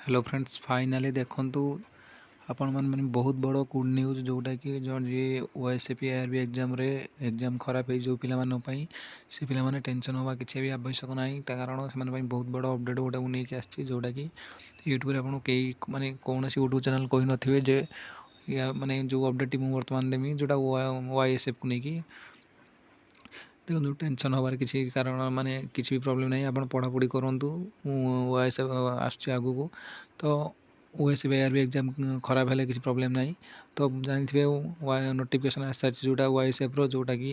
Hello friends, finally ଦେଖନ୍ତୁ ଆପଣମାନେ, ମାନେ ବହୁତ ବଡ଼ ଗୁଡ଼୍ ନ୍ୟୁଜ୍, ଯେଉଁଟାକି ଯିଏ ଓଏସ୍ଏପି ଆର୍ ବି ଏକ୍ଜାମ୍ରେ ଏକ୍ଜାମ୍ ଖରାପ ହେଇଛି ଯେଉଁ ପିଲାମାନଙ୍କ ପାଇଁ, ସେ ପିଲାମାନେ ଟେନସନ୍ ହେବା କିଛି ବି ଆବଶ୍ୟକ ନାହିଁ। ତା କାରଣ ସେମାନଙ୍କ ପାଇଁ ବହୁତ ବଡ଼ ଅପଡ଼େଟ୍ ଗୋଟେ ମୁଁ ନେଇକି ଆସିଛି, ଯେଉଁଟାକି ୟୁଟ୍ୟୁବରେ ଆପଣଙ୍କୁ କେହି, ମାନେ କୌଣସି ୟୁଟ୍ୟୁବ୍ ଚ୍ୟାନେଲ୍ କହିନଥିବେ ଯେ ମାନେ ଯେଉଁ ଅପଡ଼େଟ୍ଟି ମୁଁ ବର୍ତ୍ତମାନ ଦେମି, ଯେଉଁଟା ୱାଇଏସ୍ଏଫ୍କୁ ନେଇକି। ଦେଖନ୍ତୁ, ଟେନସନ୍ ହେବାର କିଛି କାରଣ, ମାନେ କିଛି ବି ପ୍ରୋବ୍ଲେମ୍ ନାହିଁ। ଆପଣ ପଢ଼ାପଢ଼ି କରନ୍ତୁ, ଓଏସ୍ଏଫ୍ ଆସୁଛି ଆଗକୁ। ତ ଓଏସ୍ଏଫ୍ ଆର୍ ବି ଏକ୍ଜାମ୍ ଖରାପ ହେଲେ କିଛି ପ୍ରୋବ୍ଲେମ୍ ନାହିଁ। ତ ଜାଣିଥିବେ, ନୋଟିଫିକେସନ୍ ଆସିସାରିଛି ଯେଉଁଟା ୱାଇଏସ୍ଏଫ୍ର, ଯେଉଁଟାକି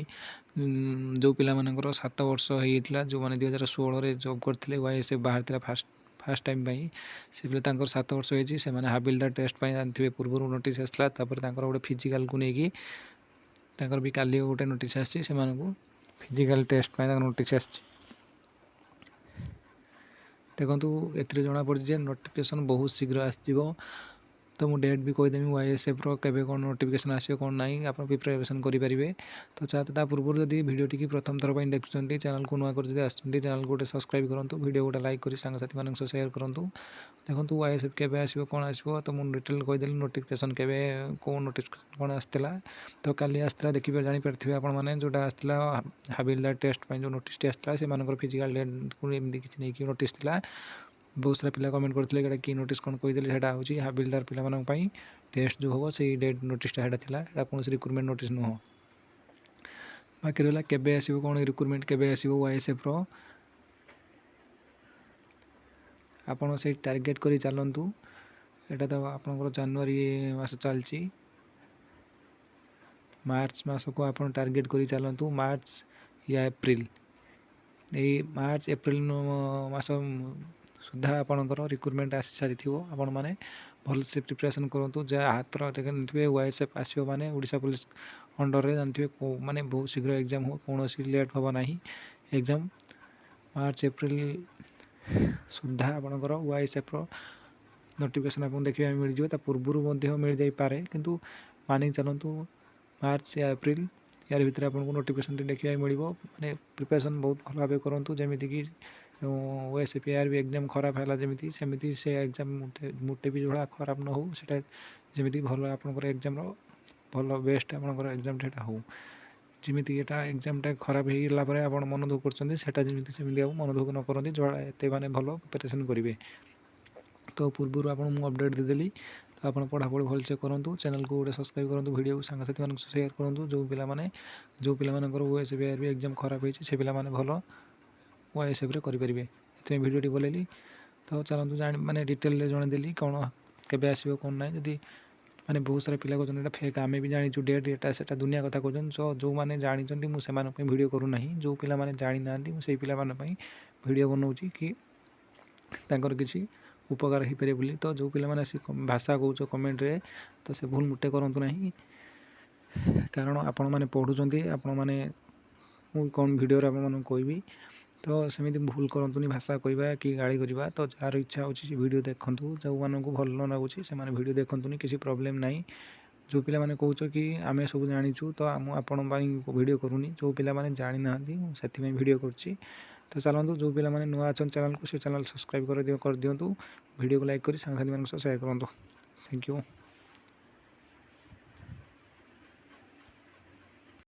ଯେଉଁ ପିଲାମାନଙ୍କର 7 ବର୍ଷ ହେଇଯାଇଥିଲା, ଯେଉଁମାନେ 2016ରେ ଜବ୍ କରିଥିଲେ, ୱାଇଏସ୍ଏଫ୍ ବାହାରିଥିଲା ଫାଷ୍ଟ ଫାଷ୍ଟ ଟାଇମ୍ ପାଇଁ, ସେ ପିଲା ତାଙ୍କର 7 ବର୍ଷ ହେଇଛି, ସେମାନେ ହାବିଲଦାର ଟେଷ୍ଟ ପାଇଁ ଜାଣିଥିବେ ପୂର୍ବରୁ ନୋଟିସ୍ ଆସିଥିଲା। ତାପରେ ତାଙ୍କର ଗୋଟେ ଫିଜିକାଲକୁ ନେଇକି ତାଙ୍କର ବି କାଲି ଗୋଟେ ନୋଟିସ୍ ଆସିଛି। ସେମାନଙ୍କୁ ଫିଜିକାଲ୍ ଟେଷ୍ଟ ପାଇଁ ତାଙ୍କ ନୋଟିସ୍ ଆସିଛି। ଦେଖନ୍ତୁ, ଏଥିରେ ଜଣାପଡ଼ିଛି ଯେ ନୋଟିଫିକେସନ୍ ବହୁତ ଶୀଘ୍ର ଆସିଯିବ। ତ ମୁଁ ଡେଟ୍ ବି କହିଦେମି ୱାଇଏସ୍ଏଫ୍ର, କେବେ କ'ଣ ନୋଟିଫିକେସନ୍ ଆସିବ କ'ଣ ନାହିଁ, ଆପଣ ପ୍ରିପାରେସନ୍ କରିପାରିବେ। ତ ତା ପୂର୍ବରୁ ଯଦି ଭିଡ଼ିଓଟିକି ପ୍ରଥମ ଥର ପାଇଁ ଦେଖୁଛନ୍ତି, ଚ୍ୟାନେଲକୁ ନୂଆ କରି ଯଦି ଆସୁଛନ୍ତି, ଚ୍ୟାନେଲକୁ ଗୋଟେ ସବସ୍କ୍ରାଇବ୍ କରନ୍ତୁ, ଭିଡ଼ିଓ ଗୋଟେ ଲାଇକ୍ କରି ସାଙ୍ଗସାଥିମାନଙ୍କ ସହ ସେୟାର କରନ୍ତୁ। ଦେଖନ୍ତୁ, ୱାଇଏସ୍ଏଫ୍ କେବେ ଆସିବ, କ'ଣ ଆସିବ, ତ ମୁଁ ଡିଟେଲ୍ କହିଦେଲି। ନୋଟିଫିକେସନ୍ କେବେ, କେଉଁ ନୋଟିଫିକେସନ୍ କ'ଣ ଆସିଥିଲା, ତ କାଲି ଆସିଥିଲା, ଦେଖିବେ, ଜାଣିପାରିଥିବେ ଆପଣମାନେ। ଯେଉଁଟା ଆସିଥିଲା ହାବିଲଦାର ଟେଷ୍ଟ ପାଇଁ ଯେଉଁ ନୋଟିସ୍ଟି ଆସିଥିଲା, ସେମାନଙ୍କର ଫିଜିକାଲ୍ ଡେଟ୍କୁ ଏମିତି କିଛି ନେଇକି ନୋଟିସ୍ ଥିଲା। ବହୁତ ସାରା ପିଲା କମେଣ୍ଟ କରିଥିଲେ, ଏଇଟା କି ନୋଟିସ୍ କ'ଣ କହିଦେଲେ। ସେଇଟା ହେଉଛି ହାବିଲଦାର ପିଲାମାନଙ୍କ ପାଇଁ ଟେଷ୍ଟ ଯେଉଁ ହେବ, ସେଇ ଡେଟ୍ ନୋଟିସ୍ଟା ସେଇଟା ଥିଲା। ସେଇଟା କୌଣସି ରିକ୍ରୁଟମେଣ୍ଟ ନୋଟିସ୍ ନୁହଁ। ବାକି ରହିଲା କେବେ ଆସିବ, କ'ଣ ରିକ୍ରୁଟମେଣ୍ଟ କେବେ ଆସିବ ୱାଇଏସ୍ଏଫ୍ର, ଆପଣ ସେଇ ଟାର୍ଗେଟ୍ କରି ଚାଲନ୍ତୁ। ଏଇଟା ତ ଆପଣଙ୍କର ଜାନୁଆରୀ ମାସ ଚାଲିଛି, ମାର୍ଚ୍ଚ ମାସକୁ ଆପଣ ଟାର୍ଗେଟ୍ କରି ଚାଲନ୍ତୁ, ମାର୍ଚ୍ଚ ୟା ଏପ୍ରିଲ। ଏଇ ମାର୍ଚ୍ଚ ଏପ୍ରିଲ ମାସ ସୁଦ୍ଧା ଆପଣଙ୍କର ରିକ୍ରୁଟମେଣ୍ଟ ଆସି ସାରିଥିବ। ଆପଣମାନେ ଭଲସେ ପ୍ରିପାରେସନ୍ କରନ୍ତୁ। ଯାହା ହାତର ଜାଣିଥିବେ, ୱାଇଏସ୍ଏଫ୍ ଆସିବ ମାନେ ଓଡ଼ିଶା ପୋଲିସ ଅଣ୍ଡରରେ ଜାଣିଥିବେ, ମାନେ ବହୁତ ଶୀଘ୍ର ଏକ୍ଜାମ୍ ହେବ, କୌଣସି ଲେଟ୍ ହେବ ନାହିଁ। ଏକ୍ଜାମ୍ ମାର୍ଚ୍ଚ ଏପ୍ରିଲ ସୁଦ୍ଧା ଆପଣଙ୍କର ୱାଇଏସ୍ଏଫ୍ର ନୋଟିଫିକେସନ୍ ଆପଣଙ୍କୁ ଦେଖିବା ପାଇଁ ମିଳିଯିବ। ତା ପୂର୍ବରୁ ମଧ୍ୟ ମିଳିଯାଇପାରେ, କିନ୍ତୁ ମାନିକି ଚାଲନ୍ତୁ ମାର୍ଚ୍ଚ ୟା ଏପ୍ରିଲ, ୟାରି ଭିତରେ ଆପଣଙ୍କୁ ନୋଟିଫିକେସନ୍ଟି ଦେଖିବା ପାଇଁ ମିଳିବ। ମାନେ ପ୍ରିପାରେସନ୍ ବହୁତ ଭଲ ଭାବେ କରନ୍ତୁ, ଯେମିତିକି ଓଏସ୍ଏପି ଆର୍ ବି ଏକ୍ଜାମ୍ ଖରାପ ହେଲା ଯେମିତି, ସେମିତି ସେ ଏକ୍ଜାମ୍ ମୋଟେ ବି ଭଳିଆ ଖରାପ ନ ହେଉ। ସେଇଟା ଯେମିତି ଭଲ ଆପଣଙ୍କର ଏକ୍ଜାମ୍ର ଭଲ ବେଷ୍ଟ ଆପଣଙ୍କର ଏକ୍ଜାମ୍ଟା ସେଇଟା ହେଉ। ଯେମିତି ଏଇଟା ଏକ୍ଜାମ୍ଟା ଖରାପ ହେଇଗଲା ପରେ ଆପଣ ମନ ଦୁଃଖ କରୁଛନ୍ତି, ସେଇଟା ଯେମିତି ସେମିତି ଆଉ ମନ ଦୁଃଖ ନ କରନ୍ତି, ଯାହା ଏତେ ମାନେ ଭଲ ପ୍ରିପାରେସନ୍ କରିବେ। ତ ପୂର୍ବରୁ ଆପଣ ମୁଁ ଅପଡ଼େଟ୍ ଦେଇଦେଲି। ତ ଆପଣ ପଢ଼ାପଢ଼ି ଭଲସେ କରନ୍ତୁ, ଚ୍ୟାନେଲକୁ ଗୋଟେ ସବସ୍କ୍ରାଇବ୍ କରନ୍ତୁ, ଭିଡ଼ିଓକୁ ସାଙ୍ଗସାଥିମାନଙ୍କୁ ସେୟାର କରନ୍ତୁ। ଯେଉଁ ପିଲାମାନଙ୍କର ଓଏସ୍ଏପି ଆର୍ ବି ଏକ୍ଜାମ୍ ଖରାପ ହେଇଛି, ସେ ପିଲାମାନେ ଭଲ ୱାଇଏସ୍ଏଫ୍ରେ କରିପାରିବେ, ସେଥିପାଇଁ ଭିଡ଼ିଓଟି ବନେଇଲି। ତ ଚାଲନ୍ତୁ ଜାଣି, ମାନେ ଡିଟେଲରେ ଜଣେଇଦେଲି କ'ଣ କେବେ ଆସିବ କ'ଣ ନାହିଁ। ଯଦି ମାନେ ବହୁତ ସାରା ପିଲା କହୁଛନ୍ତି ଏଇଟା ଫେକ୍, ଆମେ ବି ଜାଣିଛୁ ଡେଟ୍, ଏଇଟା ସେଟା ଦୁନିଆ କଥା କହୁଛନ୍ତି। ସୋ ଯେଉଁମାନେ ଜାଣିଛନ୍ତି, ମୁଁ ସେମାନଙ୍କ ପାଇଁ ଭିଡ଼ିଓ କରୁନାହିଁ। ଯେଉଁ ପିଲାମାନେ ଜାଣିନାହାନ୍ତି, ମୁଁ ସେଇ ପିଲାମାନଙ୍କ ପାଇଁ ଭିଡ଼ିଓ ବନାଉଛି କି ତାଙ୍କର କିଛି ଉପକାର ହେଇପାରିବ ବୋଲି। ତ ଯେଉଁ ପିଲାମାନେ ଆସି ଭାଷା କହୁଛ କମେଣ୍ଟରେ, ତ ସେ ଭୁଲ ମୋଟେ କରନ୍ତୁ ନାହିଁ। କାରଣ ଆପଣମାନେ ପଢ଼ୁଛନ୍ତି, ଆପଣମାନେ ମୁଁ କ'ଣ ଭିଡ଼ିଓରେ ଆପଣମାନଙ୍କୁ କହିବି। ତ ସେମିତି ଭୁଲ କରନ୍ତୁନି ଭାଷା କହିବା କି ଗାଳି କରିବା। ତ ଯାହାର ଇଚ୍ଛା ହେଉଛି ସେ ଭିଡ଼ିଓ ଦେଖନ୍ତୁ, ଯେଉଁମାନଙ୍କୁ ଭଲ ନ ଲାଗୁଛି ସେମାନେ ଭିଡ଼ିଓ ଦେଖନ୍ତୁନି, କିଛି ପ୍ରୋବ୍ଲେମ୍ ନାହିଁ। ଯେଉଁ ପିଲାମାନେ କହୁଛ କି ଆମେ ସବୁ ଜାଣିଛୁ, ତ ମୁଁ ଆପଣଙ୍କ ପାଇଁ ଭିଡ଼ିଓ କରୁନି। ଯେଉଁ ପିଲାମାନେ ଜାଣିନାହାନ୍ତି, ମୁଁ ସେଥିପାଇଁ ଭିଡ଼ିଓ କରୁଛି। ତ ଚାଲନ୍ତୁ, ଯେଉଁ ପିଲାମାନେ ନୂଆ ଅଛନ୍ତି ଚ୍ୟାନେଲକୁ, ସେ ଚ୍ୟାନେଲ୍ ସବସ୍କ୍ରାଇବ୍ କରିଦିଅନ୍ତୁ, ଭିଡ଼ିଓକୁ ଲାଇକ୍ କରି ସାଙ୍ଗସାଥିମାନଙ୍କ ସହ ସେୟାର କରନ୍ତୁ। Thank you.